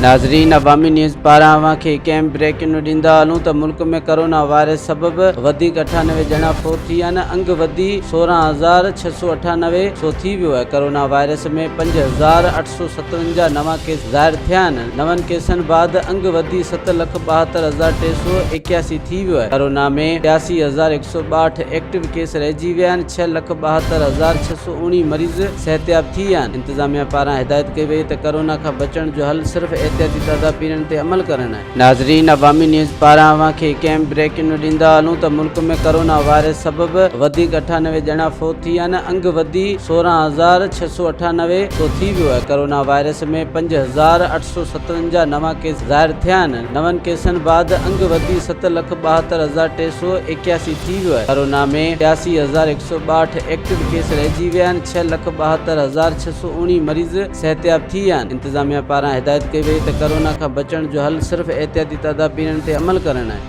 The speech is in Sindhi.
ناظرين عوامي نيوز پاران اوهان کي هڪ اهم بريڪنگ نيوز ڏيندا هلون ته ملڪ ۾ ڪرونا وائرس سبب وڌيڪ 98 ڄڻا فوت ٿي ويا آهن، انگ وڌي 16698 سو ٿي ويو آهي، ڪرونا وائرس ۾ 5857 نوان ڪيس ظاهر ٿيا آهن، نون ڪيسن بعد انگ وڌي 7,72,381 ٿي ويو آهي، ڪرونا ۾ 83,162 ايڪٽو ڪيس رهجي ويا آهن، 6,72,619 مريض صحتياب ٿي ويا آهن. انتظاميا پاران هدايت ڪئي وئي ته ڪرونا کان بچڻ جو حل صرف احتياطي تدابيرن تي عمل ڪرڻ آهي. ناظرين عوامي نيوز پاران اوهان کي هڪ اهم بريڪنگ نيوز ڏيندا هلون ته ملڪ ۾ ڪرونا وائرس سبب وڌيڪ 98 ڄڻا فوت ٿي ويا آهن، انگ وڌي 16698 سو ٿي ويو آهي، ڪرونا وائرس ۾ 5857 نوان ڪيس ظاهر ٿيا آهن، نون ڪيسن بعد انگ وڌي 7,72,381 ٿي ويو آهي، ڪرونا ۾ 83,162 ايڪٽو ڪيس رهجي ويا آهن، 6,72,619 مريض صحتياب ٿي ويا آهن، انتظاميا پاران هدايت ڪئي وئي ته ڪرونا کان بچڻ جو حل صرف احتياطي تدابيرن تي عمل ڪرڻ آهي.